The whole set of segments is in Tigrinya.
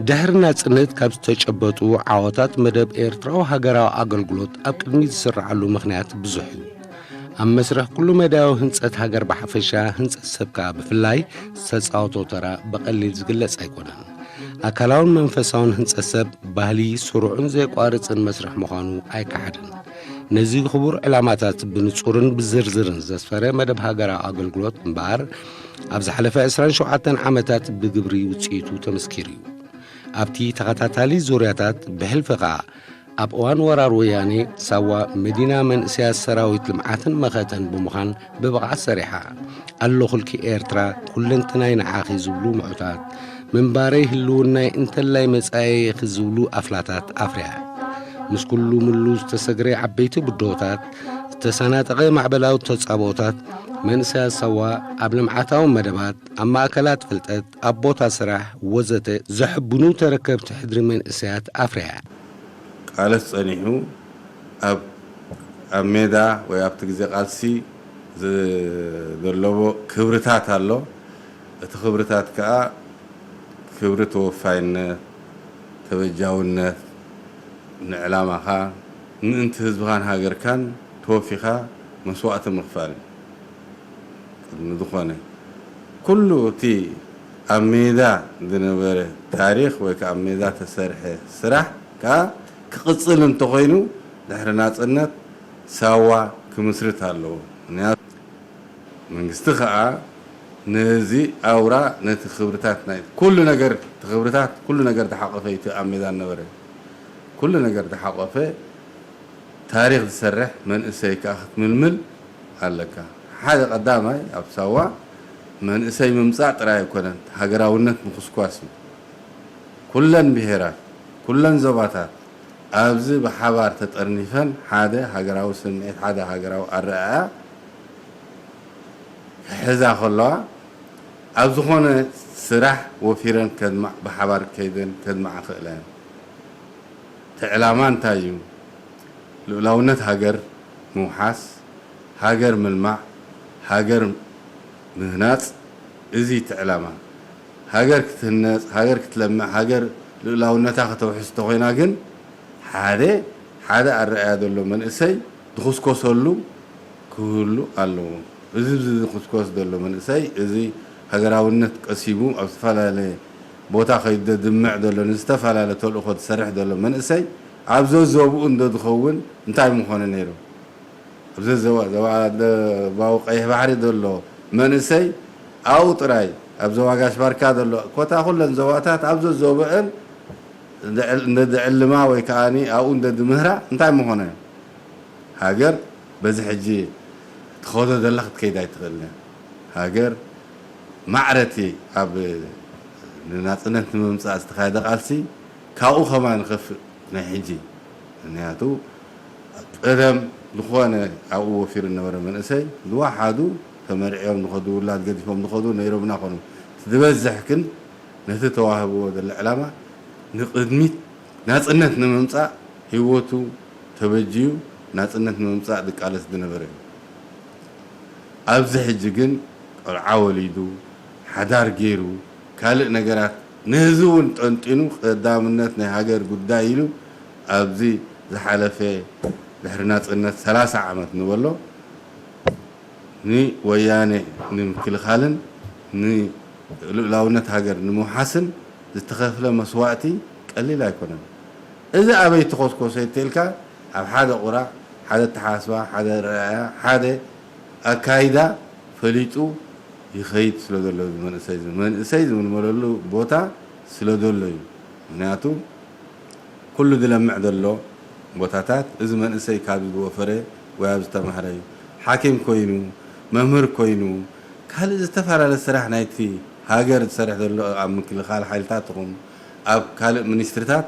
ድሕሪ ናጽነት ካብ ዝተጨበጡ ዓወታት መደብ ኤርትራዊ ሃገራዊ ኣገልግሎት ኣብ ቅድሚት ዝስርዓሉ ምኽንያት ብዙሕ እዩ። ኣብ መስርሕ ኩሉ መዳያዊ ህንጸት ሃገር ብሓፈሻ፣ ህንጸት ሰብ ከኣ ብፍላይ ዝተጻወቶ ተራ ብቐሊል ዝግለጽ ኣይኮነን። ኣካላውን መንፈሳውን ህንጸት ሰብ ባህሊ ስሩዕን ዘይቋርጽን መስርሕ ምዃኑ ኣይከሓድን። ነዚ ክቡር ዕላማታት ብንጹርን ብዝርዝርን ዘስፈረ መደብ ሃገራዊ ኣገልግሎት እምበኣር፣ ኣብ ዝሓለፈ ዕስራን ሸውዓተን ዓመታት ብግብሪ ውጽኢቱ ተመስኪሩ እዩ። ኣብቲ ተኸታታሊ ዙርያታት ብሕልፊ ኸኣ ኣብ እዋን ወራር ወያኔ ሳዋ መዲና መንእሰያት ሰራዊት ልምዓትን መኸተን ብምዃን ብብቕዓት ሰሪሓ። ኣለኹልኪ ኤርትራ፣ ኩለንትናይ ንዓኺ ዝብሉ ምዑታት፣ ምንባረይ ህልውናይ እንተላይ መጻኢኺ ዝብሉ ኣፍላታት ኣፍርያ። ምስ ኩሉ ምሉ ዝተሰግረ ዓበይቲ ብድሆታት፣ ዝተሰናጠቐ ማዕበላዊ ተጻብኦታት፣ መንእሰያት ሳዋ ኣብ ልምዓታዊ መደባት፣ ኣብ ማእከላት ፍልጠት፣ ኣብ ቦታ ስራሕ ወዘተ ዘሕብኑ ተረከብቲ ሕድሪ መንእሰያት ኣፍርያ። ቃለስ ጸኒሑ ኣብ፣ ኣብ ሜዳ ወይ ኣብቲ ግዜ ቃልሲ ዝ-፣ ዘለዎ ክብርታት ኣሎ። እቲ ክብርታት ከኣ ክብሪ ተወፋይነት፣ ተበጃውነት፣ ንዕላማኻ፣ ምእንቲ ህዝብኻን ሃገርካን ተወፊኻ መስዋእቲ ምኽፋል እዩ። ቅድሚ ዝኾነ ኩሉ እቲ ኣብ ሜዳ ዝነበረ ታሪኽ ወይ ከኣ ኣብ ሜዳ ተሰርሐ ስራሕ ከኣ ክቕጽል እንተኾይኑ፣ ድሕሪ ናጽነት ሳዋ ክምስርት ኣለዎ። ምኽንያቱ መንግስቲ ከኣ ነዚ ኣውራ፣ ነቲ ክብርታት ናይ ኩሉ ነገር፣ እቲ ክብርታት ኩሉ ነገር ዝሓቆፈ እዩ፣ እቲ ኣብ ሜዳ ዝነበረ ኩሉ ነገር ዝሓቆፈ ታሪኽ ዝሰርሕ መንእሰይ ከኣ ክትምልምል ኣለካ። ሓደ ቀዳማይ ኣብ ሳዋ መንእሰይ ምምጻእ ጥራይ ኣይኮነን፣ ሃገራውነት ምኹስኳስ እዩ። ኩለን ብሄራት፣ ኩለን ዞባታት ኣብዚ ብሓባር ተጠርኒፈን ሓደ ሃገራዊ ስምዒት፣ ሓደ ሃገራዊ ኣረኣእያ ክሕዛ ከለዋ፣ ኣብ ዝኾነ ስራሕ ወፊረን ከድማ-፣ ብሓባር ከይደን ከድምዓ ክእላ እየን። እቲ ዕላማ እንታይ እዩ? ልኡላውነት ሃገር ምውሓስ፣ ሃገር ምልማዕ፣ ሃገር ምህናጽ፣ እዚ እቲ ዕላማ። ሃገር ክትህነጽ፣ ሃገር ክትለምዕ፣ ሃገር ልኡላውነታ ከተውሕስ እንተኾይና ግን፣ ሓደ፣ ሓደ ኣረኣእያ ዘሎ መንእሰይ ዝኹስኮሰሉ ክህሉ ኣለዎ። እዚ፣ እዚ ዝኹስኮስ ዘሎ መንእሰይ፣ እዚ ሃገራውነት ቀሲሙ ኣብ ዝተፈላለየ ቦታ ከይዱ ዘድምዕ ዘሎ፣ ንዝተፈላለየ ተልእኾ ዝሰርሕ ዘሎ መንእሰይ፣ ኣብ ዘዘብኡ እንዶ ዝኸውን እንታይ ምኾነ ነይሩ? ኣብዚ ዞባ፣ ዞባ ደቡባዊ ቀይሕ ባሕሪ ዘሎ መንእሰይ ኣብኡ ጥራይ፣ ኣብ ዞባ ጋሽ ባርካ ዘሎ ኮታ ኩለን ዞባታት ኣብ ዘዘብአን እንደ-፣ እንደ ዝዕልማ ወይ ከኣኒ ኣብኡ እንደ ዝምህራ እንታይ ምኾነ? ሃገር በዚ ሕጂ ትኸዶ ዘላ ክትከይድ ኣይትኽእልን እያ። ሃገር ማዕረቲ ኣብ ንናጽነት ንምምጻእ ዝተኻየደ ቃልሲ ካብኡ ከማን ንኸፍእ ናይ ሕጂ። ምኽንያቱ ቀደም ዝኾነ ኣብኡ ወፊሩ ዝነበረ መንእሰይ ዝወሓዱ ተመርዕዮም ዝኸዱ፣ ውላድ ገዲፎም ዝኸዱ ነይሮምና ኮኑ። እቲ ዝበዝሕ ግን ነቲ ተዋህብዎ ዘሎ ዕላማ ንቕድሚት ናጽነት ንምምጻእ ህይወቱ ተበጅዩ ናጽነት ንምምጻእ ዝቃለስ ዝነበረ እዩ። ኣብዚ ሕጂ ግን ቆልዓ ወሊዱ፣ ሓዳር ገይሩ፣ ካልእ ነገራት ነዚ እውን ጠንጢኑ ቀዳምነት ናይ ሃገር ጉዳይ ኢሉ ኣብዚ ዝሓለፈ ድሕሪ ናጽነት ሰላሳ ዓመት ንበሎ ንወያነ ንምክልኻልን ንልኡላውነት ሃገር ንምውሓስን ዝተኸፍለ መስዋእቲ ቀሊል ኣይኮነን። እዚ ኣበይ ተኾስኮሰ እንተኢልካ፣ ኣብ ሓደ ቁራዕ፣ ሓደ ኣተሓሳስባ፣ ሓደ ረኣያ፣ ሓደ ኣካይዳ ፈሊጡ ይኸይድ ስለ ዘሎ፣ እዚ መንእሰይ እዚ መንእሰይ ዝምልመለሉ ቦታ ስለ ዘሎ እዩ። ምክንያቱ ኩሉ ዝለምዕ ዘሎ ቦታታት እዚ መንእሰይ ካብ ዝወፈረ ወይ ኣብ ዝተማህረ እዩ። ሓኪም ኮይኑ፣ መምህር ኮይኑ፣ ካልእ ዝተፈላለየ ስራሕ ናይቲ ሃገር ዝሰርሕ ዘሎ ኣብ ምክልኻል ሓይልታት ይኹን ኣብ ካልእ ሚኒስትሪታት፣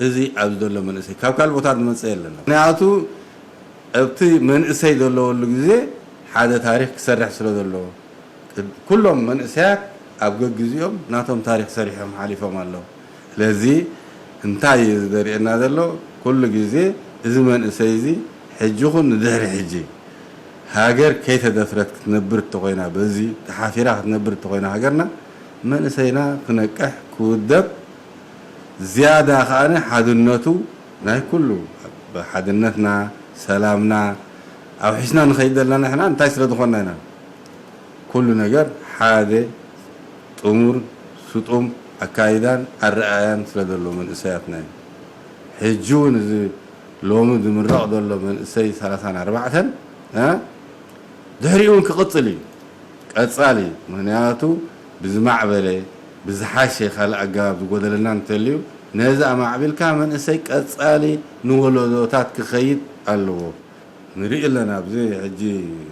እዚ ኣብዚ ዘሎ መንእሰይ ካብ ካልእ ቦታ ዝመጸ የለን። ምክንያቱ ኣብቲ መንእሰይ ዘለወሉ ግዜ ሓደ ታሪኽ ክሰርሕ ስለ ዘለዎ፣ ኩሎም መንእሰያት ኣብ ገግዜኦም ናቶም ታሪኽ ሰሪሖም ሓሊፎም ኣለዉ። ስለዚ እንታይ እዩ እዚ ዘርእየና ዘሎ? ኩሉ ግዜ እዚ መንእሰይ እዚ ሕጂ ኹን ንድሕሪ ሕጂ ሃገር ከይተደፍረት ክትነብር እንተኾይና፣ በዚ ተሓፊራ ክትነብር እንተኾይና ሃገርና፣ መንእሰይና ክነቅሕ፣ ክውደብ፣ ዝያዳ ከኣ ሓድነቱ ናይ ኩሉ፣ ብሓድነትና፣ ሰላምና ኣውሒስና ንኸይድ ዘለና ንሕና እንታይ ስለ ዝኾንና ኢና? ኩሉ ነገር ሓደ ጥሙር ስጡም ኣካይዳን ኣረኣያን ስለ ዘሎ መንእሰያትና እዩ። ሕጂ እውን እዚ ሎሚ ዝምረቕ ዘሎ መንእሰይ ሰላሳን ኣርባዕተን፣ እ፣ ድሕሪኡ እውን ክቕጽል እዩ። ቀጻሊ፣ ምኽንያቱ ብዝማዕበለ፣ ብዝሓሸ ካልእ ኣገባብ ዝጎደለና እንተልዩ፣ ነዚ ኣማዕቢልካ መንእሰይ ቀጻሊ ንወለዶታት ክኸይድ ኣለዎ። ንርኢ ኣለና፣ ኣብዚ ሕጂ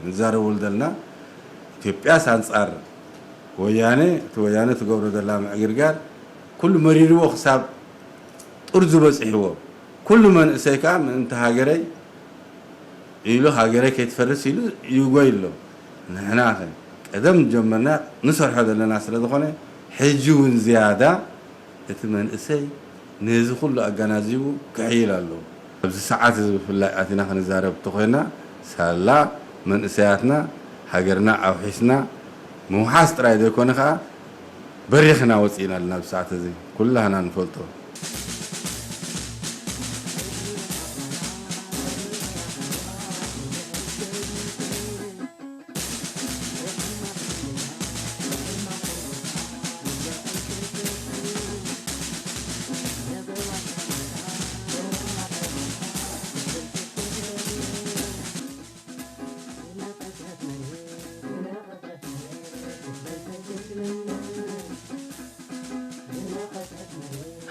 ንዛረበሉ ዘለና፣ ኢትዮጵያስ ኣንጻር ወያነ፣ እቲ ወያነ ትገብሮ ዘላ ምዕግርጋር፣ ኩሉ መሪርዎ ክሳብ ጥርዙ በጺሕዎ። ኩሉ መንእሰይ ከኣ ምእንቲ ሃገረይ ኢሉ፣ ሃገረይ ከይትፈርስ ኢሉ ይጎይ ኣሎ። ንሕና ኸ ቀደም ጀመርና ንሰርሖ ዘለና ስለ ዝኾነ፣ ሕጂ እውን ዝያዳ እቲ መንእሰይ ነዚ ኩሉ ኣገናዚቡ ክሕይል ኣለዎ። ኣብዚ ሰዓት እዚ ብፍላይ ኣቲና ክንዛረብ እንተኾይና፣ ሳላ መንእሰያትና ሃገርና ኣውሒስና ምውሓስ ጥራይ ዘይኮነ ኸኣ በሪኽና ወጺእና ኣለና። ኣብዚ ሰዓት እዚ ኩላህና ንፈልጦ።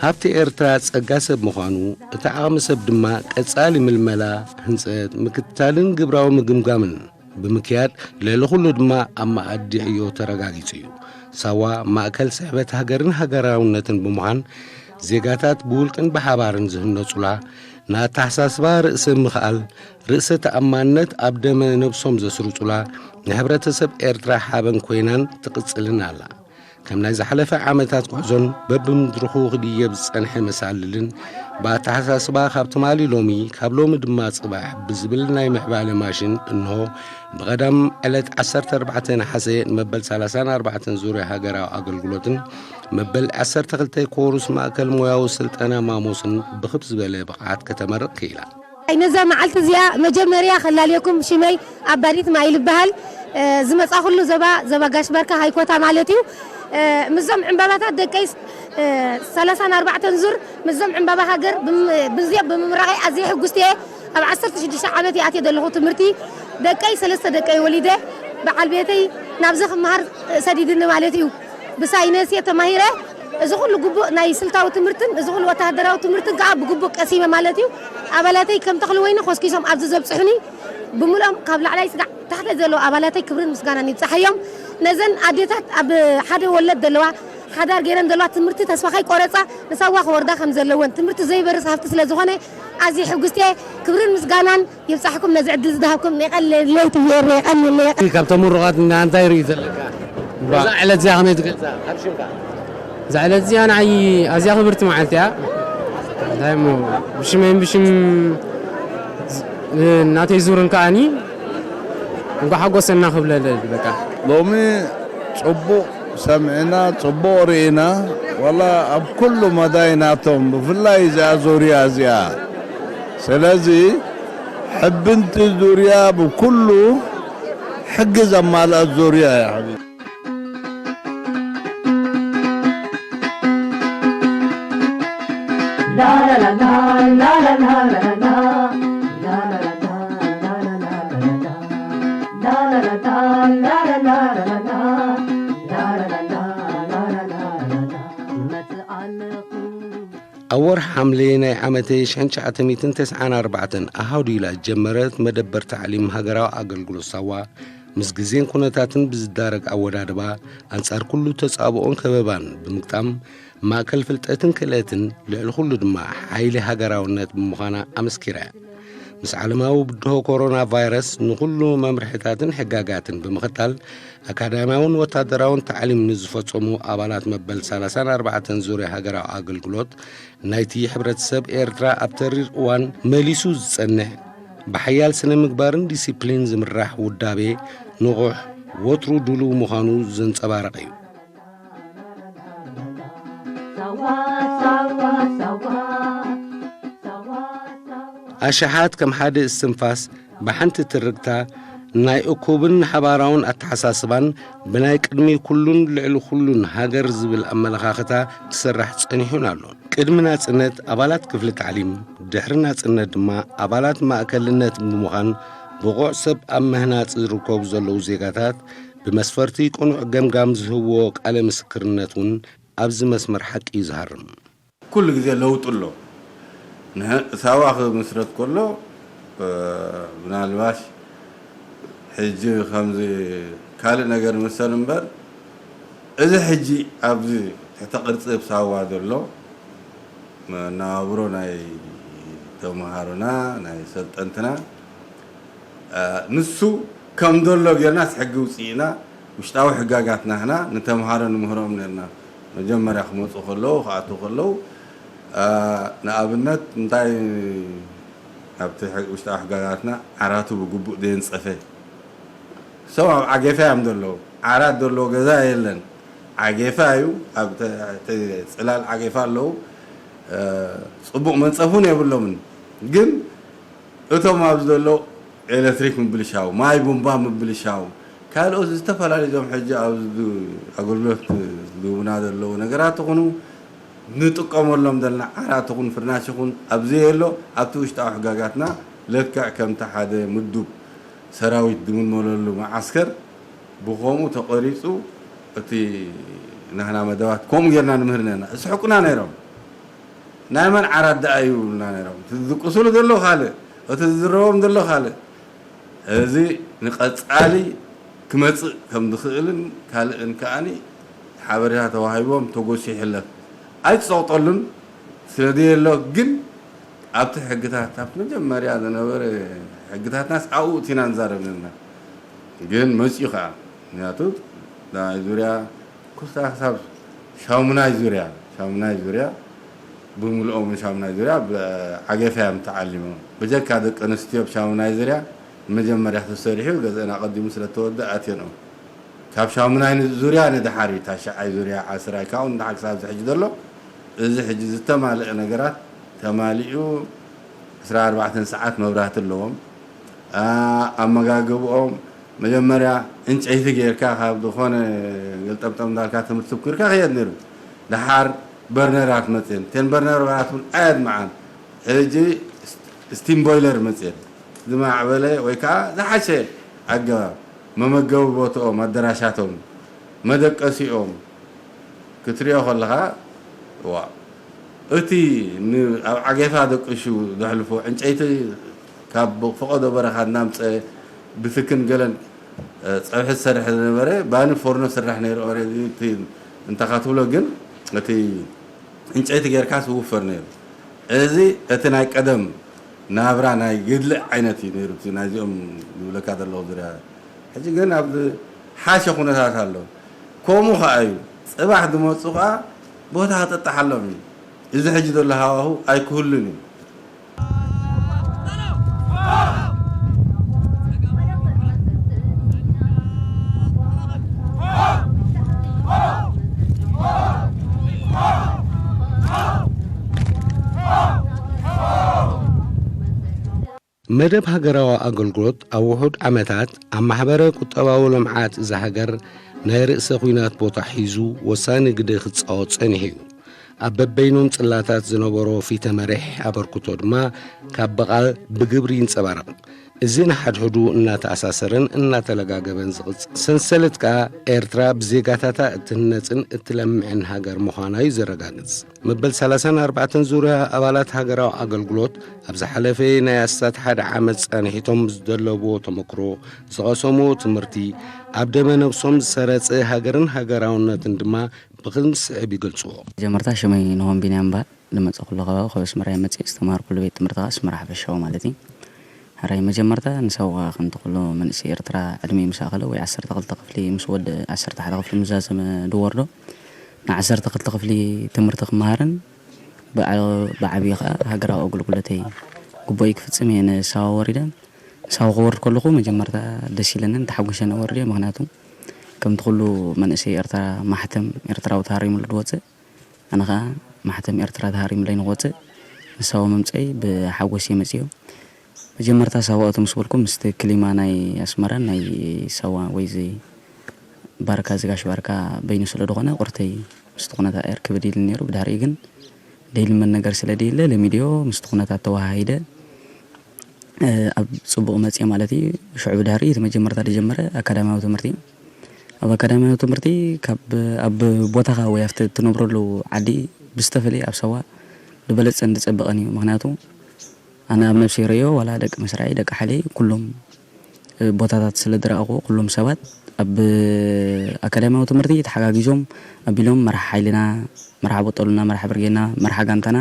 ሃብቲ ኤርትራ ጸጋ ሰብ ምዃኑ፣ እቲ ዓቕሚ ሰብ ድማ ቀጻሊ ምልመላ፣ ህንጸት፣ ምክትታልን ግብራዊ ምግምጋምን ብምክያድ፣ ልዕሊ ኩሉ ድማ ኣብ መኣዲ ዕዮ ተረጋጊጹ እዩ። ሳዋ ማእከል ስሕበት ሃገርን ሃገራውነትን ብምዃን፣ ዜጋታት ብውልቅን ብሓባርን ዝህነጹላ፣ ንኣተሓሳስባ ርእሰ ምኽኣል፣ ርእሰ ተኣማንነት ኣብ ደመ ነብሶም ዘስርጹላ፣ ንሕብረተሰብ ኤርትራ ሓበን ኮይናን ትቕጽልን ኣላ። ከም ናይ ዝሓለፈ ዓመታት ጉዕዞን በብምድርኹ ክድየብ ዝጸንሐ መሳልልን፣ ብኣተሓሳስባ ካብ ትማሊ ሎሚ፣ ካብ ሎሚ ድማ ጽባሕ ብዝብል ናይ ምዕባለ ማሽን፣ እንሆ ብቐዳም ዕለት ዓሰርተ ኣርባዕተ ነሓሰ ንመበል ሰላሳን ኣርባዕተን ዙርያ ሃገራዊ ኣገልግሎትን መበል ዓሰርተ ክልተ ኮሩስ ማእከል ሞያዊ ስልጠና ማሞስን ብኽብ ዝበለ ብቕዓት ከተመርቕ ክኢላ። ኣይ፣ ነዛ መዓልቲ እዚኣ መጀመርያ ከላልየኩም ሽመይ ኣባዲት ማይል ይበሃል። እ፣ ዝመጻኹሉ ዞባ፣ ዞባ ጋሽ ባርካ ሃይኮታ ማለት እዩ። እ፣ ምስዞም ዕምባባታት ደቀይ፣ እ፣ ሰላሳን ኣርባዕተን ዙር ምስዞም ዕምባባ ሃገር ብም-፣ ብዚኦም ብምምራቐይ ኣዝየ ሕጉስቲ እየ። ኣብ ዓሰርተ ሽዱሽተ ዓመት እየ ኣትየ ዘለኹ ትምህርቲ። ደቀይ፣ ሰለስተ ደቀይ ወሊደ፣ በዓል ቤተይ ናብዚ ክመሃር ሰዲድኒ ማለት እዩ። ብሳይነስ እየ ተማሂረ። እዚ ኩሉ ግቡእ ናይ ስልታዊ ትምህርትን እዚ ኩሉ ወተሃደራዊ ትምህርትን ከዓ ብግቡእ ቀሲመ ማለት እዩ። ኣባላተይ ከም ተኽሊ ወይኒ ኮስኪሶም ኣብዚ ዘብፅሑኒ ብምልኦም ካብ ላዕላይ ስጋዕ ታሕተይ ዘለዉ ኣባላተይ ክብርን ምስጋናን ይብፃሓዮም። ነዘን ኣዴታት ኣብ ሓደ ወለድ ዘለዋ ሓዳር ገይረን ዘለዋ ትምህርቲ ተስፋ ከይቆረፃ ንሳዋ ክወርዳ ከም ዘለወን ትምህርቲ ዘይበርስ ሃፍቲ ስለ ዝኾነ ኣዝየ ሕጉስቲ እየ። ክብርን ምስጋናን ይብጻሕኩም ነዚ ዕድል ዝሃብኩም። የቐንየለይ ትብየር፣ የቐንየለይ። ካብቶም ምሩቓት ንዓንታ ይርኢ ዘለካ። እዛ ዕለት እዚኣ ከመይ ትገልጻ? ካብ ሽምካ። እዛ ዕለት እዚኣ ንዓይ ኣዝያ ክብርቲ መዓልቲ እያ። እንታይ እሞ ብሽመይን ብሽም ዝ-፣ ናተይ ዙርን ከዓኒ እንኳዕ ሓጎሰና ክብለለ በቃ። ሎሚ ጽቡቕ ሰሚዕና፣ ጽቡቕ ርኢና፣ ዋላ ኣብ ኩሉ መዳይ ናቶም፣ ብፍላይ እዚኣ ዙርያ እዚኣ። ስለዚ ሕብንቲ ዙርያ ብኩሉ ሕጊ ዘማልኣት ዙርያ እያ ሓቢቢ። ኣብ ወርሒ ሓምለ ናይ ዓመተ ሽሕን ትሽዓተ ሚእትን ተስዓን ኣርባዕተን ኣሃዱላ ዝጀመረት መደበር ታዕሊም ሃገራዊ ኣገልግሎት ሳዋ፣ ምስ ግዜን ኩነታትን ብዝዳረግ ኣወዳድባ፣ ኣንጻር ኩሉ ተጻብኦን ከበባን ብምግጣም፣ ማእከል ፍልጠትን ክእለትን፣ ልዕሊ ኩሉ ድማ ሓይሊ ሃገራውነት ብምዃና ኣመስኪራ እያ። ምስ ዓለማዊ ብድሆ ኮሮና ቫይረስ ንኹሉ መምርሒታትን ሕጋጋትን ብምኽታል ኣካዳሚያውን ወታደራውን ታዕሊም ንዝፈጸሙ ኣባላት መበል ሰላሳን ኣርባዕተን ዙርያ ሃገራዊ ኣገልግሎት ናይቲ ሕብረተሰብ ኤርትራ ኣብ ተሪር እዋን መሊሱ ዝጸንሕ ብሓያል ስነ ምግባርን ዲሲፕሊን ዝምራሕ ውዳቤ ንቑሕ ወትሩ ድሉው ምዃኑ ዘንጸባረቐ እዩ። ኣሽሓት ከም ሓደ እስትንፋስ ብሓንቲ ትርግታ ናይ እኩብን ሓባራውን ኣተሓሳስባን ብናይ ቅድሚ ኩሉን ልዕሊ ኩሉን ሃገር ዝብል ኣመለኻኽታ ክስራሕ ጸኒሑን ኣሎ። ቅድሚ ናጽነት ኣባላት ክፍሊ ታዕሊም፣ ድሕሪ ናጽነት ድማ ኣባላት ማእከልነት ብምዃን ብቑዕ ሰብ ኣብ ምህናጽ ዝርከቡ ዘለዉ ዜጋታት ብመስፈርቲ ቅኑዕ ገምጋም ዝህብዎ ቃለ ምስክርነት እውን ኣብዚ መስመር ሓቂ እዩ ዝሃርም። ኩሉ ግዜ ለውጢ ኣሎ። ንህ-፣ ሳዋ ክምስረት ከሎ፣ እ፣ ምናልባሽ ሕጂ ከምዚ ካልእ ነገር መሰል እምበር፣ እዚ ሕጂ ኣብዚ ትሕቲ ቅርጺ ኣብ ሳዋ ዘሎ መነባብሮ ናይ ተምሃሮና፣ ናይ ሰልጠንትና፣ እ፣ ንሱ ከም ዘሎ ጌርናስ ሕጊ ውጽኢና፣ ውሽጣዊ ሕጋጋትና ህና ንተምሃሮ ንምህሮም ኔርና። መጀመርያ ክመጹ ከለዉ፣ ክኣትዉ ከለዉ፣ እ፣ ንኣብነት እንታይ ኣብቲ ሕግ-፣ ውሽጣዊ ሕጋጋትና ዓራቱ ብግቡእ ዘየንጸፈ፣ ሰው ኣብ ዓጌፋ እዮም ዘለዉ። ዓራት ዘለዎ ገዛ የለን። ዓጌፋ እዩ። ኣብ ተ-፣ ተ-፣ ጽላል ዓጌፋ ኣለዉ። እ፣ ጽቡቕ መንጸፍ እውን የብሎምን። ግን እቶም ኣብዚ ዘለዉ ኤሌክትሪክ ምብልሻው፣ ማይ ቡምባ ምብልሻው፣ ካልኦት ዝተፈላለዩ እዞም ሕጂ ኣብዚ ኣገልግሎት ዝህቡና ዘለዉ ነገራት ይኹኑ፣ ንጥቀመሎም ዘለና ዓራት ይኹን ፍርናሽ ይኹን ኣብዚ የሎ። ኣብቲ ውሽጣዊ ሕጋጋትና ልክዕ ከምቲ ሓደ ምዱብ ሰራዊት ዝምልመለሉ መዓስከር ብኸምኡ ተቐሪጹ፣ እቲ ናህና መደባት ከምኡ ጌርና ንምህር ነርና። እስሕቁና ነይሮም። ናይ መን ዓራት ደኣ እዩ ይብሉና ነይሮም። እቲ ዝድቅሱሉ ዘሎ ካልእ፣ እቲ ዝዝረቦም ዘሎ ካልእ። እዚ ንቐጻሊ ክመጽእ ከም ዝኽእልን ካልእን ከኣኒ ሓበሬታ ተዋሂቦም ተጎሲሑ ይሕለፍ። ኣይትጸቕጠሉን ስለ ዘየሎ ግን ኣብቲ ሕግታት፣ ኣብቲ መጀመርያ ዝነበረ ሕግታትናስ ኣብኡ እቲ ኢና ንዛረብ ነርና። ግን መጺኡ ከኣ፣ ምኽንያቱ ናይ ዙርያ ኩስታ ክሳብ ሻሙናይ ዙርያ፣ ሻሙናይ ዙርያ ብምልኦም ሻሙናይ ዙርያ ብዓገፋ እዮም ተዓሊሞም። ብጀካ ደቂ ኣንስትዮ ኣብ ሻሙናይ ዙርያ መጀመርያ ተሰሪሑ ገዝአን ኣቐዲሙ ስለ እተወድኣ ኣትየንኦም። ካብ ሻሙናይ ዙርያ ንደሓር እዩ፣ ታሽዓይ ዙርያ፣ ዓስራይ፣ ካብኡ ንደሓር ክሳብ እዚ ሕጂ ዘሎ። እዚ ሕጂ ዝተማልአ ነገራት ተማሊኡ፣ ዕስራ ኣርባዕተ ሰዓት መብራህቲ ኣለዎም። ኣ-፣ ኣመጋግብኦም መጀመርያ ዕንጨይቲ ጌርካ ካብ ዝኾነ ገልጠምጠም እንዳልካ ትምህርቲ ትኩርካ ክየድ ነይሩ። ደሓር በርነራት መፅየን። እተን በርነራት እውን ኣየድምዓን። ሕጂ ስቲም ቦይለር መፅየን። ዝማዕበለ ወይ ከዓ ዝሓሸ ኣገባብ መመገቢ ቦትኦም፣ ኣደራሻቶም፣ መደቀሲኦም ክትሪኦ ከለኻ፣ ዋ፣ እቲ ን-፣ ኣብ ዓጌፋ ደቅሹ ዘሕልፎ ዕንጨይቲ ካብ ፈቐዶ በረኻ እናምፀ ብትክን ገለን፣ እ፣ ፀብሒ ዝሰርሕ ዝነበረ ባኒ ፎርኖ ስራሕ ነይሩ። ኦሬዲ እቲ እንተኻ ትብሎ ግን እቲ ዕንጨይቲ ጌርካ ዝውፈር ነይሩ። እዚ እቲ ናይ ቀደም ናብራ ናይ ገድሊ ዓይነት እዩ ነይሩ፣ እቲ ናይዚኦም ዝብለካ ዘለኹ ዙርያ። ሕጂ ግን ኣብ ዝሓሸ ኩነታት ኣሎ። ከምኡ ኸዓ እዩ፣ ጽባሕ ዝመጹ ኸዓ ቦታ ክጥጣሓሎም እዩ። እዚ ሕጂ ዘሎ ሃዋሁ ኣይክህሉን እዩ። መደብ ሃገራዊ ኣገልግሎት ኣብ ውሑድ ዓመታት ኣብ ማሕበረ ቁጠባዊ ልምዓት እዛ ሃገር ናይ ርእሰ ኲናት ቦታ ሒዙ ወሳኒ ግደ ክጻወት ጸኒሑ እዩ። ኣብ በበይኖም ጽላታት ዝነበሮ ፊተ መሪሕ ኣበርክቶ ድማ ካብ ብቓል ብግብሪ ይንጸባረቕ። እዚ ንሓድሕዱ እናተኣሳሰረን እናተለጋገበን ዝቕጽል ሰንሰለት ከኣ ኤርትራ ብዜጋታታ እትህነጽን እትለምዕን ሃገር ምዃና እዩ ዘረጋግጽ። መበል ሰላሳን ኣርባዕተን ዙርያ ኣባላት ሃገራዊ ኣገልግሎት ኣብ ዝሓለፈ ናይ ኣስታት ሓደ ዓመት ጸኒሒቶም ዝደለብዎ ተመክሮ፣ ዝቐሰምዎ ትምህርቲ፣ ኣብ ደመ ነብሶም ዝሰረጸ ሃገርን ሃገራውነትን ድማ ብክምስዕብ ይገልጽዎ። መጀመርታ ሽመይ ንሆን ቢንያም በሃል። ዝመጸኹሉ ከባቢ ካብ ኣስመራ እየ መጺእ። ዝተማሃርኩሉ ቤት ትምህርቲ ከኣ ኣስመራ ሓፈሻዊ ማለት እዩ። ሕራይ መጀመርታ ንሳዋ ከምቲ ኩሉ መንእሰይ ኤርትራ ዕድመ ምስ ኣኸለ ወይ ዓሰርተ ክልተ ክፍሊ ምስ ወደ ዓሰርተ ሓደ ክፍሊ ምስ ዛዘመ ዝወርዶ ንዓሰርተ ክልተ ክፍሊ ትምህርቲ ክመሃርን ብዓ-፣ ብዓብዪ ከኣ ሃገራዊ ኣገልግሎተይ ግቡእይ ክፍጽም እየ ንሳዋ ወሪደ። ንሳዋ ክወርድ ከለኹ መጀመርታ ደስ ኢለንን ተሓጒሰን ወርድ እየ። ምኽንያቱ ከምቲ ኩሉ መንእሰይ ኤርትራ ማሕተም ኤርትራዊ ተሃሪሙሉ ዝወጽእ ኣነ ኸኣ ማሕተም ኤርትራ ተሃሪሙለይ ንክወጽእ ንሳዋ ምምጸይ ብሓጎስ እየ መጺኦ። መጀመርታ ሳዋ እቶም ምስ በልኩ ምስቲ ክሊማ ናይ ኣስመራን ናይ ሳዋ ወይ እዚ ባርካ እዚ ጋሽ ባርካ በይኑ ስለ ዝኾነ ቁርተይ ምስቲ ኩነታ እየ ርክብ ደይልን ነይሩ። ብድሕሪኡ ግን ደይልመድ ነገር ስለ ደይለ ለሚድዮ ምስቲ ኩነታት ተወሃሂደ። እ፣ ኣብ ጽቡቕ መጽየ ማለት እዩ። ሽዑ ብድሕሪ እቲ መጀመርታ ዝጀመረ ኣካዳሚያዊ ትምህርቲ እዩ። ኣብ ኣካዳሚያዊ ትምህርቲ ካብ፣ ኣብ ቦታኻ ወይ ኣብቲ እትነብረሉ ዓዲ ብዝተፈለየ ኣብ ሳዋ ዝበለጸን ዝጸበቐን እዩ። ምኽንያቱ ኣነ ኣብ ነብሰይ ይርእዮ፣ ዋላ ደቂ መስርዐይ፣ ደቂ ሓይለይ፣ ኩሎም፣ እ፣ ቦታታት ስለ ዝረኣኹ፣ ኩሎም ሰባት ኣብ ኣካዳሚያዊ ትምህርቲ ተሓጋጊዞም ኣቢሎም መራሒ ሓይልና፣ መራሒ ቦጠሉና፣ መራሒ ብርጌና፣ መራሒ ጋንታና፣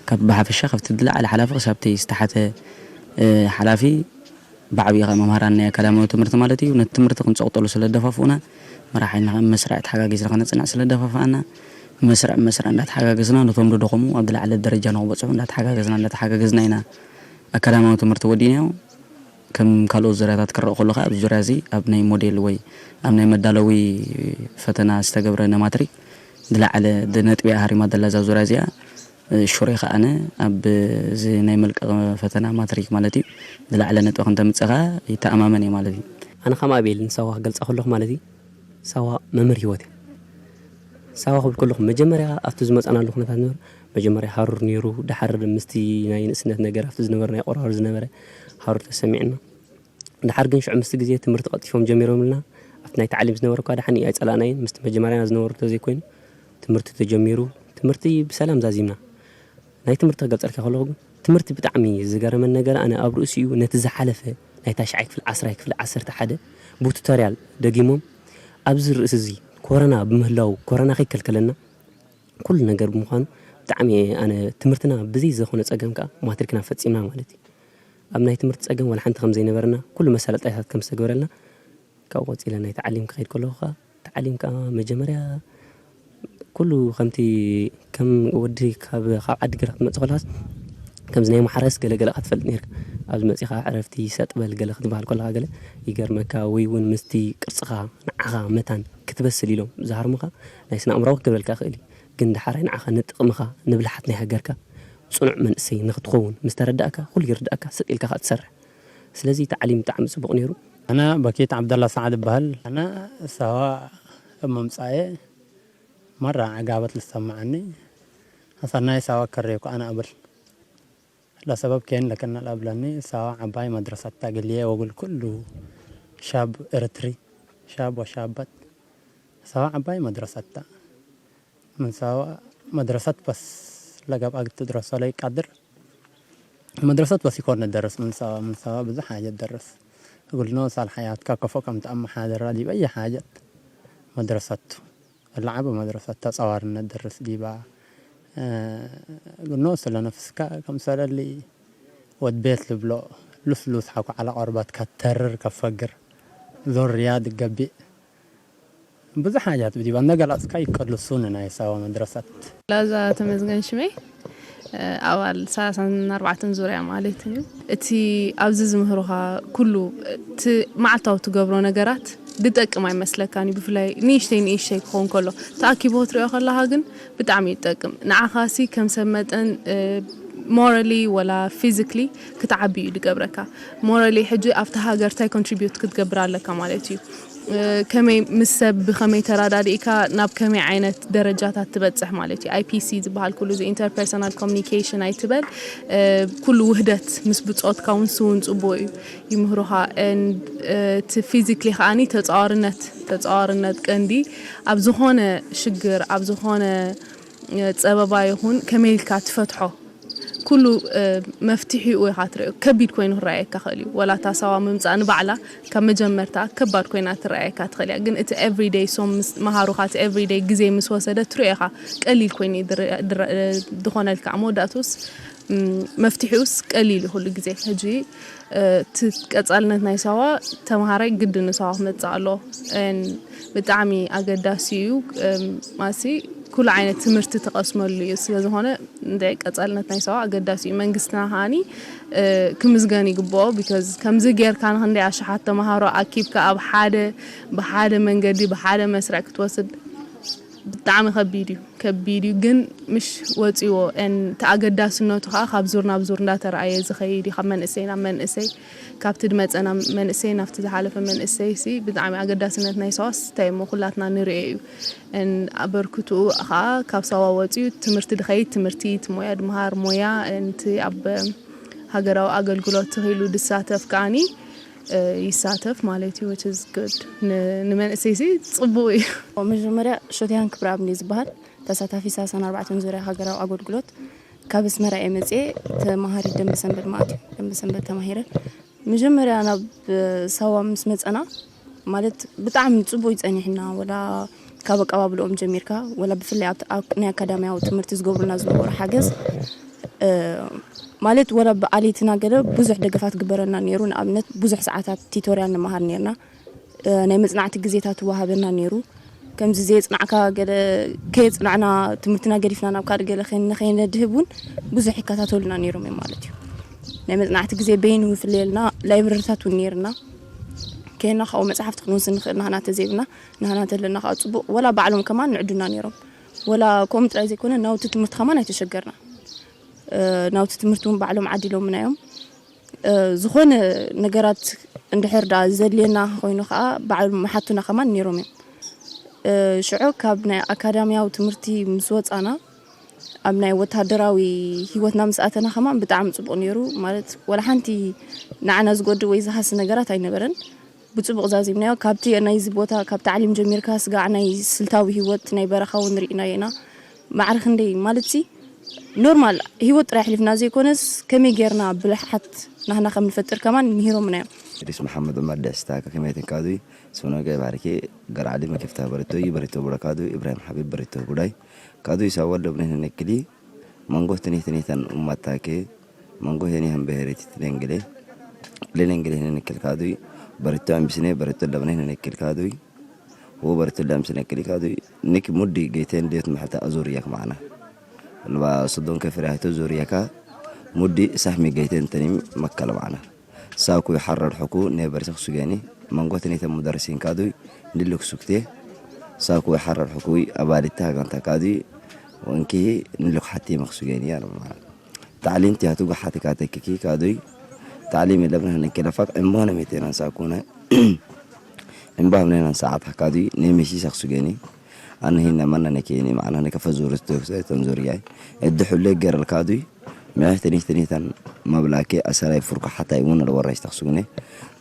ካብ ብሓፈሻ ካብቲ ዝለዓለ ሓላፊ ክሳብ እቲ ዝተሓተ፣ እ፣ ሓላፊ ብዓብዪ ከኣ መምሃራን ናይ ኣካዳሚያዊ ትምህርቲ ማለት እዩ፣ ነቲ ትምህርቲ ክንጸቕጠሉ ስለ ዝደፋፍኡና፣ መራሒ ሓይልና ከኣ መስርዕ ተሓጋጊዝና ከነጽንዕ ስለ ዝደፋፍኣና፣ መስርዕ መስርዕ እንዳተሓጋገዝና፣ ነቶም ዝደኸሙ ኣብ ዝለዓለ ደረጃ ንኽበጽሑ እንዳተሓጋገዝና፣ እንዳተሓጋገዝና ኢና ኣካዳሚያዊ ትምህርቲ ወዲእናዮ። ከም ካልኦት ዙርያታት ክረኣ ከሎ ከኣ፣ ኣብዚ ዙርያ እዚ ኣብ ናይ ሞዴል ወይ ኣብ ናይ መዳለዊ ፈተና ዝተገብረ ንማትሪክ ዝለዓለ ነጥቢ እያ ሃሪማ ዘላ እዛ ዙርያ እዚኣ። ሽሮይ ከኣ ኣነ ኣብ እዚ ናይ መልቀቂ ፈተና ማትሪክ ማለት እዩ ዝለዓለ ነጥቢ ከም ተምጽእ ከኣ ይተኣማመን እየ ማለት እዩ። ኣነ ከም ኣቤል ንሳዋ ክገልጻ ከለኹ ማለት እዩ፣ ሳዋ መምህር ህይወት እያ። ሳዋ ክብል ከለኹ መጀመርያ ኣብቲ ዝመጻናሉ ኩነታት ነይሩ፣ መጀመርያ ሃሩር ነይሩ፣ ድሓር ምስቲ ናይ ንእስነት ነገር ኣብቲ ዝነበረ ናይ ቆራር ዝነበረ ሃሩር ተሰሚዕና። ድሓር ግን ሽዑ ምስቲ ግዜ ትምህርቲ ቀልጢፎም ጀሚሮምልና፣ ኣብቲ ናይ ታዕሊም ዝነበረ እኳ ደሓን እዩ ኣይጸላእናዮን፣ ምስቲ መጀመርያና ዝነበሩ ተዘይኮይኑ ትምህርቲ ተጀሚሩ፣ ትምህርቲ ብሰላም ዛዚምና። ናይ ትምህርቲ ክገልጸልካ ከለኹ ግን ትምህርቲ ብጣዕሚ ዝገረመን ነገር ኣነ ኣብ ርእሲኡ ነቲ ዝሓለፈ ናይ ታሽዓይ ክፍሊ፣ ዓስራይ ክፍሊ፣ ዓሰርተ ሓደ ብቱቶርያል ደጊሞም ኣብዚ ርእሲ እዚ ኮረና ብምህላው ኮረና ከይከልከለና ኩሉ ነገር ብምዃኑ ብጣዕሚ ኣነ ትምህርትና ብዘይ ዝኾነ ጸገም ከኣ ማትሪክና ፈጺምና ማለት እዩ። ኣብ ናይ ትምህርቲ ጸገም ዋላ ሓንቲ ከም ዘይነበረና ኩሉ መሳለጥያታት ከም ዝተገበረልና ካብኡ ቀጺለ ናይ ተዓሊም ክኸይድ ከለኹ ከኣ ተዓሊም ከኣ መጀመርያ ኩሉ ከምቲ ከም ወዲ ካብ፣ ካብ ዓዲግራት ትመጽእ ከለኻስ ከምዚ ናይ ማሕረስ ገለ ገለ ኢኻ ትፈልጥ ነይርካ። ኣብዚ መጺኻ ዕረፍቲ ሰጥ በል ገለ ክትበሃል ከለኻ ገለ ይገርመካ ወይ እውን ምስቲ ቅርጽኻ ንዓኻ መታን ክትበስል ኢሎም ዝሃርሙኻ ናይ ስነ ኣእምራዊ ክገብረልካ ይኽእል እዩ። ግን ደሓራይ ንዓኻ ንጥቕምኻ ንብልሓት ናይ ሃገርካ ጽኑዕ መንእሰይ ንኽትኸውን ምስ ተረዳእካ ኩሉ ይርዳእካ ስቕ ኢልካ ከኣ ትሰርሕ። ስለዚ ተዓሊም ብጣዕሚ ጽቡቕ ነይሩ። ኣነ በኪት ዓብደላ ሰዓድ እበሃል። ኣነ ሳዋ ኣብ ምምጻኤ ማራ ዕጋበት ዝሰምዓኒ፣ ኣሰናይ ሳዋ ከረይኩ ኣነ እብል። ለሰበብ ኬን ለከና ለእብለኒ ሳዋ ዓባይ መድረሰት ታግልየ ወግል ኩሉ ሻብ ኤረትሪ ሻብ ወሻበት ሳዋ ዓባይ መድረሰት ታ ምን ሳዋ መድረሰት በስ ለገብኣ ግትድረሶ ለይቃድር መድረሰት በስ ይኮን ደርስ ምን ሳዋ ምን ሳዋ ብዙሕ ሓጀት ደርስ እግልኖ ሳል ሓያትካ ከፎ ከም ተኣመሓደራ ዲበየ ሓጀት መድረሰቱ ለዓበ መድረሰት ተጻዋርነት ደርስ ዲባ እግልኖ ስለ ነፍስካ ከም ሰለሊ ወድ ቤት ልብሎ ሉስ ሉስ ሓኩ ዓላ ቆርበትካ ተርር ከፈግር ዞር ሪያድ ገቢእ ብዙሕ ሓጃት ብዲባ እናገላጽካ ይቀልሱ ንናይ ሳዋ መድረሰት። ላዛ ተመዝገን ሽመይ፣ እ፣ ኣባል ሰላሳን ኣርባዕተን ዙርያ ማለት እዩ። እቲ ኣብዚ ዝምህሩኻ ኩሉ፣ እቲ መዓልታዊ ትገብሮ ነገራት ዝጠቅም ኣይመስለካን እዩ። ብፍላይ ንእሽተይ ንእሽተይ ክኸውን ከሎ፣ ተኣኪቡ ክትሪኦ ከለኻ ግን ብጣዕሚ እዩ ዝጠቅም። ንዓኻሲ ከም ሰብ መጠን፣ እ፣ ሞራሊ ወላ ፊዚክሊ ክትዓቢ እዩ ዝገብረካ። ሞራሊ ሕጂ ኣብቲ ሃገር እንታይ ኮንትሪቢዩት ክትገብር ኣለካ ማለት እዩ። ከመይ ምስ ሰብ ብኸመይ ተረዳዲእካ ናብ ከመይ ዓይነት ደረጃታት ትበፅሕ ማለት እዩ። I P C ዝበሃል ኩሉ እዚ ኢንተርፐርሶናል ኮሚኒኬሽን ኣይትበል። ኩሉ ውህደት ምስ ብፆትካ እውን ስውን ፅቡቅ እዩ። ይምህሩኻ እቲ ፊዚክሊ ከዓኒ ተፃዋርነት ተፃዋርነት ቀንዲ ኣብ ዝኾነ ሽግር ኣብ ዝኾነ ፀበባ ይኹን ከመይ ኢልካ ትፈትሖ ኩሉ መፍትሒኡ ኢኻ ትሪኦ። ከቢድ ኮይኑ ክረኣየካ ክእል እዩ። ወላ እታ ሳዋ ምምፃእ ንባዕላ ካብ መጀመርታ ከባድ ኮይና ትረኣየካ ትኽእል እያ። ግን እቲ ኤቭሪደይ ሶም ምስ መሃሩኻ እቲ ኤቭሪደይ ግዜ ምስ ወሰደ ትሪኦ ኢኻ ቀሊል ኮይኑ እዩ ዝኾነልካ። ኣብ መወዳእትኡስ መፍትሒኡስ ቀሊል እዩ ኩሉ ግዜ። ሕጂ እቲ ቀፃልነት ናይ ሳዋ ተምሃራይ ግድን ንሳዋ ክመፅእ ኣለዎ። ብጣዕሚ ኣገዳሲ እዩ። ማሲ ኩሉ ዓይነት ትምህርቲ ትቐስመሉ እዩ። ስለዝኾነ እንደ ቀፃልነት ናይ ሳዋ ኣገዳሲ እዩ። መንግስትና ከዓኒ ክምዝገን ይግብኦ። ቢካዝ ከምዚ ጌርካ ንክንደይ ኣሽሓት ተምሃሮ ኣኪብካ ኣብ ሓደ ብሓደ መንገዲ ብሓደ መስርዕ ክትወስድ ብጣዕሚ ከቢድ እዩ። ከቢድ እዩ ግን ምሽ ወፂዎ። እቲ ኣገዳስነቱ ከዓ ካብ ዙር ናብ ዙር እንዳተረኣየ ዝኸይድ እዩ። ካብ መንእሰይ ናብ መንእሰይ ካብቲ ድመፀ ናብ መንእሰይ ናብቲ ዝሓለፈ መንእሰይ ሲ ብጣዕሚ ኣገዳስነት ናይ ሰዋስ እንታይ እሞ ኩላትና ንሪኦ እዩ። ኣበርክትኡ ከዓ ካብ ሳዋ ወፂኡ ትምህርቲ ድኸይድ ትምህርቲ እቲ ሞያ ድምሃር ሞያ እቲ ኣብ ሃገራዊ ኣገልግሎት ተኽኢሉ ድሳተፍ ከዓኒ ይሳተፍ ማለት እዩ። Which is good ንመንእሰይ ሲ ፅቡቅ እዩ። መጀመርያ ሾትያን ክብረኣብ እንድየ ዝበሃል። ተሳታፊ ሰላሳን ኣርባዕተን ዙርያ ሃገራዊ ኣገልግሎት ካብ ኣስመራ እየ መፅየ። ተማሃሪት ደንበ ሰንበት ማለት እዩ። ደንበ ሰንበት ተማሂረ። መጀመርያ ናብ ሳዋ ምስ መፀና ማለት ብጣዕሚ ፅቡቅ እዩ ፀኒሕና። ወላ ካብ ኣቀባብልኦም ጀሚርካ ወላ ብፍላይ ኣብቲ ናይ ኣካዳሚያዊ ትምህርቲ ዝገብሩና ዝነበሩ ሓገዝ ማለት ወላ ብኣሌትና ገለ ብዙሕ ደገፋት ግበረና ነይሩ። ንኣብነት ብዙሕ ሰዓታት ቲቶርያል ንመሃር ነይርና። ናይ መፅናዕቲ ግዜታት ይወሃበና ነይሩ። ከምዚ ዘየፅናዕካ ገለ ከየፅናዕና ትምህርትና ገዲፍና ናብ ካልእ ገለ ከይነ- ከይነድህብ እውን ብዙሕ ይከታተሉና ነይሮም እዮም ማለት እዩ። ናይ መፅናዕቲ ግዜ በይኑ ይፍለየልና፣ ላይብረሪታት እውን ነይርና። ከይና ካብኡ መፅሓፍቲ ክንወስድ ንኽእል ናህና ተዘይብና፣ ናህና እንተለና ከዓ ፅቡቕ ወላ ባዕሎም ከማን ንዕዱና ነይሮም። ወላ ከምኡ ጥራይ ዘይኮነ ናውቲ ትምህርቲ ከማን ኣይተሸገርና። ናውቲ ትምህርቲ እውን ባዕሎም ዓዲሎምና እዮም። ዝኾነ ነገራት እንድሕር ደኣ ዘድልየና ኮይኑ ከዓ ባዕሎም ይሓቱና ከማን ነይሮም እዮም። ሽዑ ካብ ናይ ኣካዳሚያዊ ትምህርቲ ምስ ወፃና ኣብ ናይ ወታደራዊ ሂወትና ምስ ኣተና ከማን ብጣዕሚ ፅቡቕ ነይሩ። ማለት ወላ ሓንቲ ንዓና ዝጎድእ ወይ ዝሃሲ ነገራት ኣይነበረን። ብፅቡቕ ዛዚምናዮ። ካብቲ ናይዚ ቦታ ካብ ታዕሊም ጀሚርካ ስጋዕ ናይ ስልታዊ ሂወት ናይ በረኻ እውን ርኢናዮ ኢና። ማዕረ ክንደይ ማለት ሲ ኖርማል ሂወት ጥራይ ኣሕሊፍና ዘይኮነስ ከመይ ጌርና ብልሓት ናህና ከም ንፈጥር ከማን ምሂሮምና እዮም። እድሪስ መሓመድ ዑመር ደስታ ከከመይትን ካዱይ ስብነገ ባርኬ ገርዓሊ መክፍታ በረቶ ይበረቶ ቡረካዱ ኢብራሂም ሓቢብ በረቶ ጉዳይ ካዱይ ሳወል ደብነ ነክሊ መንጎ ትኔ ትኔተን ኡማታኬ መንጎ ሄኔ ህንበሄሬቲ ትኔንግሌ ሌኔንግሌ ሄኔ ነክል ካዱይ በረቶ ኣምቢስኔ በረቶ ደብነ ነክል ካዱይ ወበርትላ ምስለ ክሊካ ኒክ ሙዲ ገይቴን ዴት ምሕታ ዙርያክ ማዕና ልባ ስዶን ከፍሪ ሃይቶ ዙርያካ ሙዲ ሳህሚ ገይቴን ተኒም መከል ማዕና ሳኩ ሓረድ ሕኩ ኔበርሲ ክሱገኒ መንጎት ኔተ ሙደርሲን ካዱይ ንልክ ሱክቴ ሳኩ ሓረድ ሕኩይ ኣባሊታ ጋንታ ካዱይ ወንኪ ንልክ ሓቲ መክሱገኒ ያለ ማዕና ታዕሊም ቲያቱ ጋሓቲ ካተኪኪ ካዱይ ታዕሊም የለብን ህነኪ ለፋቅ እሞነ ሜቴናን ሳኩነ እምባብ ነናን ሰዓት ካዱይ ኔሜሲ ሰክሱገኒ ኣነ ሂና ማና ነኬኒ ማዕና ነከፈ ዙርስ ተኩሰ ተንዙርያይ እድሑለ ገረል ካዱይ ምዕህ ተኒህ ተኒህተን መብላኬ ኣሰላይ ፍርኩ ሓታይ እውን ለወራሽ ተክሱግነ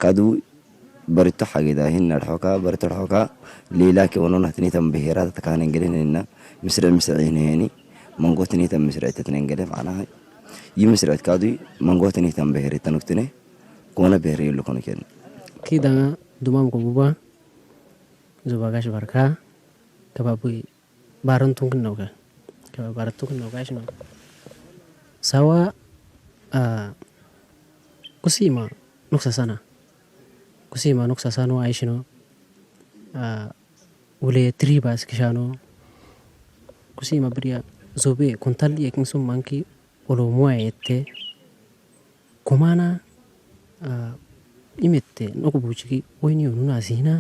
ካዱ በሪቶ ሓጌዳ ሂን ነድሖካ በሪቶ ድሖካ ሌላ ኬወኖና ተኒተን ብሄራት ተካህነ እንግዲህ ነና ምስርዕ ምስርዕ ይህነየኒ መንጎ ተኒተን ምስርዕ ተትነ እንግዲህ ማዕና ይምስርዕ ካዱይ መንጎ ተኒተን ብሄር ተንክትነ ኮነ ብሄር የሉ ኮነ ኬን ኪዳ ዱማም ኮቡባ ዞባ ጋሽ ባርካ ከባቢ ባረንቱን ክንነውከ ከባቢ ባረንቱን ክንነውከ ሽኖ ሳዋ ኩሲማ ኑክሳሳና ኩሲማ ኑክሳሳኖ ኣይሽኖ ውሌ ትሪባስ ክሻኖ ኩሲማ ብድያ ዞቤ ኮንታል የክንሱም ማንኪ ኦሎሞዋ የቴ ኮማና imette no ku buuchiki woyniyo nuna asina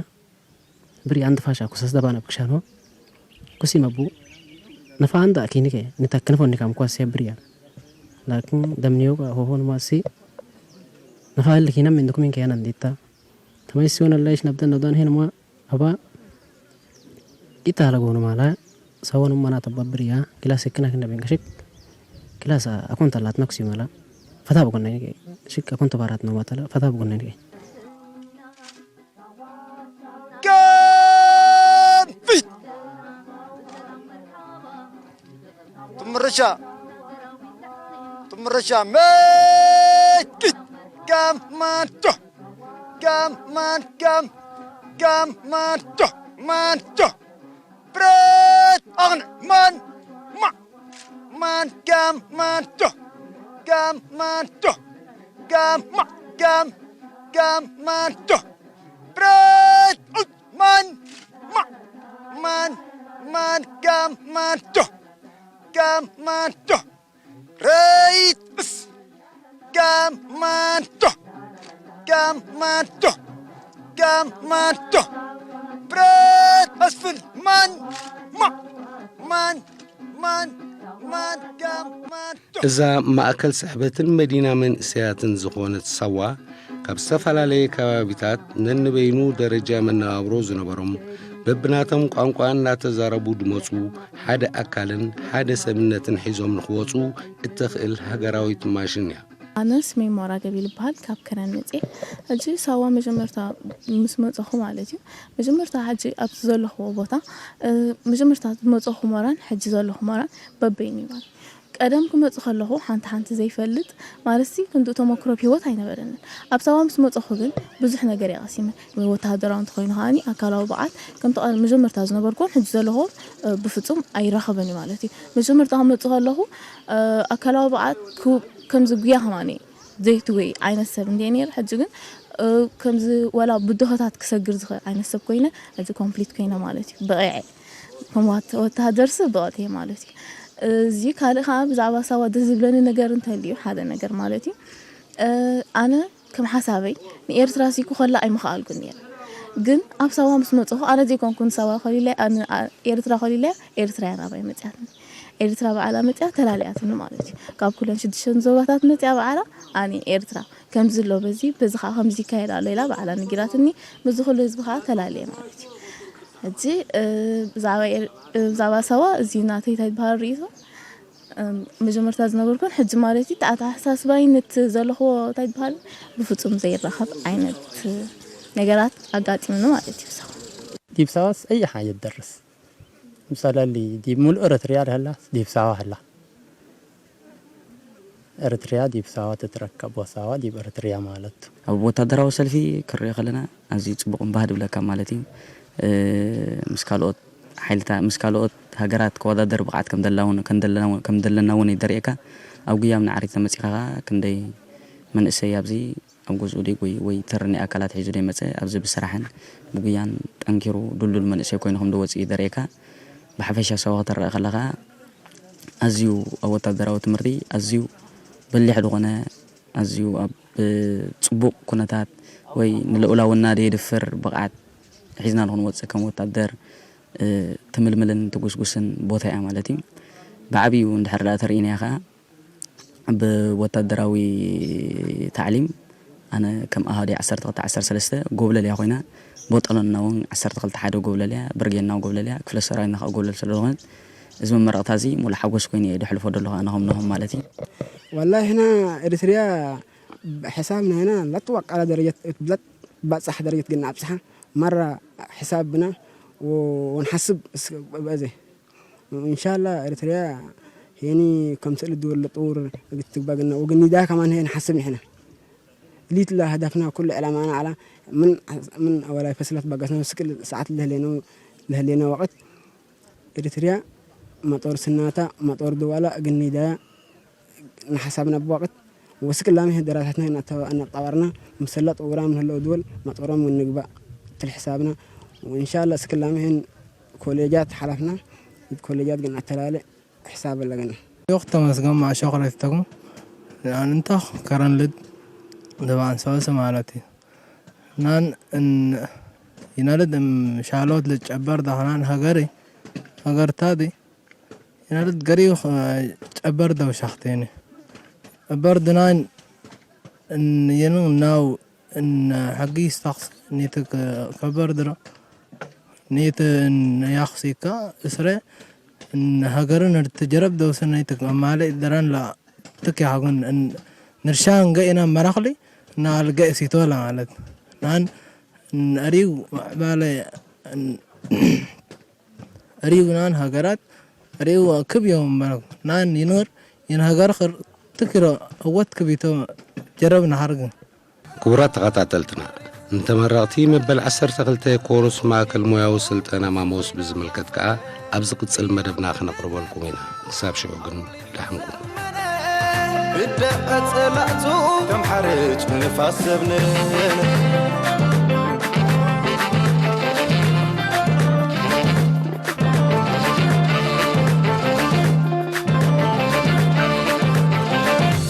biri andi fasha kusas dabana bikshano kusi mabu nafa anda akinike nita kanafo nikam kwa se biriya ላኪን ደምኒዮ ሆሆን ማሲ ንኻል ኪና ምን ዱኩሚን ከያና እንዲታ ተመይሲ ሆነ ላይሽ ነብደን ነብዳን ሄን ማ ኣባ ኢታ ለጎኑ ማላ ሰወኑ ማና ተባብር ያ ክላስ ክና ክንደ ቤንከሽክ ክላስ ኣኮንት ኣላት ነክሲ ማላ ፈታ ብጎነ ሽክ ኣኮንት ባራት ነው ማተላ ፈታ ብጎነ Gamfit! Tumrasha! Tumrasha! Mekit! Gam manto! Gam man gam! Gam manto! Manto! Pret! Agn! Man! Ma! Man gam manto! Gam manto! Gam ma! Gam! Gam manto! Pret! Ut! Man! Ma! Man! Man gam manto! Gam manto! Reit! Us! Gam manto! Gam manto! Gam manto! Pret! Asfil! Man! Ma! Man! ማን ማን ጋም ማን እዛ ማእከል ስሕበትን መዲና መንእሰያትን ዝኾነት ሳዋ፣ ካብ ዝተፈላለየ ከባቢታት ነንበይኑ ደረጃ መነባብሮ ዝነበሮም፣ በብናቶም ቋንቋ እናተዛረቡ ዝመጹ፣ ሓደ ኣካልን ሓደ ሰብነትን ሒዞም ንኽወጹ እተኽእል ሃገራዊት ማሽን እያ። ኣነ ስመይ ሞራ ገቢል ይበሃል። ካብ ከረን መፅየ። ሕጂ ሳዋ መጀመርታ ምስ መፀኹ ማለት እዩ። መጀመርታ ሕጂ ኣብዚ ዘለኽዎ ቦታ መጀመርታ ዝመፀኹ ሞራን ሕጂ ዘለኹ ሞራን በበይኑ እዩ ማለት እዩ። ቀደም ክመፅእ ከለኹ ሓንቲ ሓንቲ ዘይፈልጥ ማለት ሲ ክንድኡ ተመክሮ ብ ሂወት ኣይነበረንን። ኣብ ሳዋ ምስ መፀኹ ግን ብዙሕ ነገር እየ ቀሲመ። ወተሃደራዊ እንተኾይኑ ከዓኒ ኣካላዊ ብቕዓት ከምቲ መጀመርታ ዝነበርኩዎን ሕጂ ዘለኹዎን ብፍፁም ኣይራኸብን እዩ ማለት እዩ። መጀመርታ ክመፅእ ከለኹ ኣካላዊ ብቕዓት ከምዚ ጉያ ከማኒ ዘይትወይ ዓይነት ሰብ እንድየ ነይረ። ሕጂ ግን ከምዚ ወላ ብድሆታት ክሰግር ዝኽእል ዓይነት ሰብ ኮይነ ሕጂ ኮምፕሊት ኮይነ ማለት እዩ። በቒዐ ከም ወተሃደርሲ በቐትየ ማለት እዩ። እዚ ካልእ ከዓ ብዛዕባ ሳዋ ደስ ዝብለኒ ነገር እንተልዩ ሓደ ነገር ማለት እዩ ኣነ ከም ሓሳበይ ንኤርትራ ሲኩ ከላ ኣይምኸኣልኩን ነይረ። ግን ኣብ ሳዋ ምስ መፅኹ ኣነ ዘይኮንኩ ንሳዋ ከሊለ ኤርትራ ከሊለ ኤርትራ እያ ናባይ መፅያትኒ። ኤርትራ ባዕላ መፅያ ተላሊያትኒ ማለት እዩ። ካብ ኩለን ሽዱሽተን ዞባታት መፅያ ባዕላ ኣነ ኤርትራ ከምዚ ኣሎ በዚ በዚ ከዓ ከምዚ ይካየድ ኣሎ ኢላ ባዕላ ነጊራትኒ። ምስዚ ኩሉ ህዝቢ ከዓ ተላልየ ማለት እዩ። ሕጂ ብዛዕባ ሳዋ እዚ ናተይ እንታይ ዝበሃል ርእይቶ መጀመርታ ዝነበርኩን ሕጂ ማለት እዩ ኣተሓሳስባይ ነቲ ዘለኽዎ እንታይ ዝበሃል ብፍፁም ዘይራኸብ ዓይነት ነገራት ኣጋጢሙኒ ማለት እዩ። ብሳዋ ዲብ ሳዋስ እያ ሓየት ደርስ ምሳላሊ ዲብ ሙሉእ እረትርያ ደህላ ዲብ ሳዋ ህላ እርትርያ ዲብ ሳዋ ትትረከብ ወሳዋ ዲብ እርትርያ ማለት ኣብ ወታደራዊ ሰልፊ ክሪኦ ከለና ኣዝዩ ጽቡቕ እምባህ ድብለካ ማለት እዩ ምስ ካልኦት ሓይልታት ምስ ካልኦት ሃገራት ክወዳደር ብቕዓት ከም ደለና እውን የደርእየካ ኣብ ጉያ ኣብ ናዕሪት ተመጺኻ ከዓ ክንደይ መንእሰይ ኣብዚ ኣብ ገዝኡ ደይጎይ ወይ ተርኒ ኣካላት ሒዙ ደይመጸ ኣብዚ ብስራሕን ብጉያን ጠንኪሩ ድልዱል መንእሰይ ኮይኑ ከም ደወጽእ እዩ ደርእየካ። ብሓፈሻ ሰው ክትረኣ ከለኻ ኣዝዩ ኣብ ወታደራዊ ትምህርቲ ኣዝዩ በሊሕ ዝኾነ ኣዝዩ ኣብ ጽቡቕ ኩነታት ወይ ንልኡላውና ደየድፍር ብቕዓት ሒዝና ንኽንወጽእ ከም ወታደር ትምልምልን ትጉስጉስን ቦታ እያ ማለት እዩ። ብዓብዩ እንድሕር ደኣ ተርኢናያ ከኣ ብወታደራዊ ታዕሊም ኣነ ከም ኣሃዲ ዓሰርተ ክልተ ዓሰርተ ሰለስተ ጎብለል እያ ኮይና ቦጠሎንና እውን ዓሰርተ ክልተ ሓደ ጎብለል እያ ብርጌድና እውን ጎብለል እያ ክፍለ ሰራዊትና ከዓ ጎብለል ስለ ዝኾነት እዚ መመረቕታ እዚ ሙሉእ ሓጎስ ኮይኑ እየ ደሕልፎ ዘለኹ ኣነ ከም ነሆም ማለት እዩ። والله هنا إريتريا حسابنا هنا لا توقع على درجة لا تبصح درجة قلنا أبصحة مرة حسابنا ونحسب بأزي إن شاء الله إريتريا هيني كم سئل الدول لطور قلت بقنا وقلني ده كمان هي نحسب إحنا ليت لا هدفنا كل إعلامنا على من من أولا فصلت بقسنا سكل ساعات اللي هلينا اللي هلينا وقت إريتريا مطور سناتا مطور دوالا قلني ده ንሓሳብና ብወቕት ወስክላሚ ደራታትና እናጣወርና ምሰላ ጥውራ ምህለው ድወል መጠሮም ንግባእ ትል ሕሳብና ወእንሻላ ስክላሚ ህን ኮሌጃት ሓላፍና ኮሌጃት ግን ኣተላለ ሕሳብ ኣለገና ዮኽ ተመስገን ማዕሾ ክረፊተኩም ንኣንንታ ከረንልድ ደባን ሰበሰ ማለት እዩ ናን ይነልድ ሻሎት ልጨበር ዳኽናን ሀገሪ ሀገርታዲ ይነልድ ገሪዩ ጨበር ደውሻኽቴኒ እበር ድናን ን-፣ የንን ናው ን-፣ ሕጊ ስታክስ ኔትክ ከበር ድሮ ኔት ን-፣ ያኽሲካ እስረ ን-፣ ሀገርን እርትጀረብ ደውሰ ኔትክ ማለ ደራን ላ ትክ ያህጉን ን-፣ ንርሻን ገ ኢና መራኽሊ ና ልገ ሲቶላ ማለት ናን ን-፣ እሪው ማዕባለ ን-፣ ሪውናን ሃገራት ሪው ክብ እዮም መረብ ናን ይኖር ይን ሃገር ኽር ትክሮ እወት ክቢቶ ጀረብ ንሃርግ። ክቡራት ተኸታተልትና፣ ንተመረቕቲ መበል ዓሰርተ ክልተ ኮርስ ማእከል ሞያዊ ስልጠና ማሞስ ብዝምልከት ከኣ ኣብ ዝቕጽል መደብና ክነቕርበልኩም ኢና። ክሳብ ሽዑ ግን ደሓንኩም። ብደቀ ጸላእቱ ከም ሓርጭ ንፋስ ዘብንን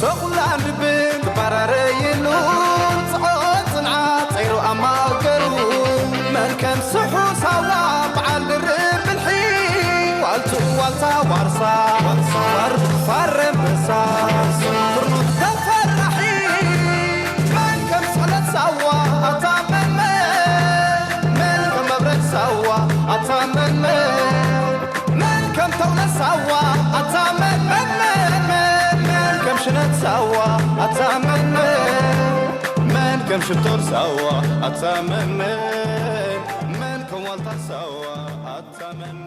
ተኹላን ድብን ክባራረይሉ ጽዖት ጽንዓት ጸይሩ ኣማእከሉ መን ከም ስሑ ሳዋ በዓል ድርብ ብልሒ ዋልቱ ዋልታ ዋርሳ ዋርሳ ዋርሳ ፋረ ኣንበሳ ፍርኑት ተፈራሒ መን ከም ስዕለት ሳዋ ኣታ መን መን መን ከም መብረድ ሳዋ ኣታ መን መን መን ከም ተውለት ሳዋ ኣታ መን መን መን መን መን ከም ሽነት ሳዋ ኣታ መን መን መን ከም ሽቶር ሳዋ ኣታ መን መን መን ከም ዋልታ ሳዋ ኣታ መን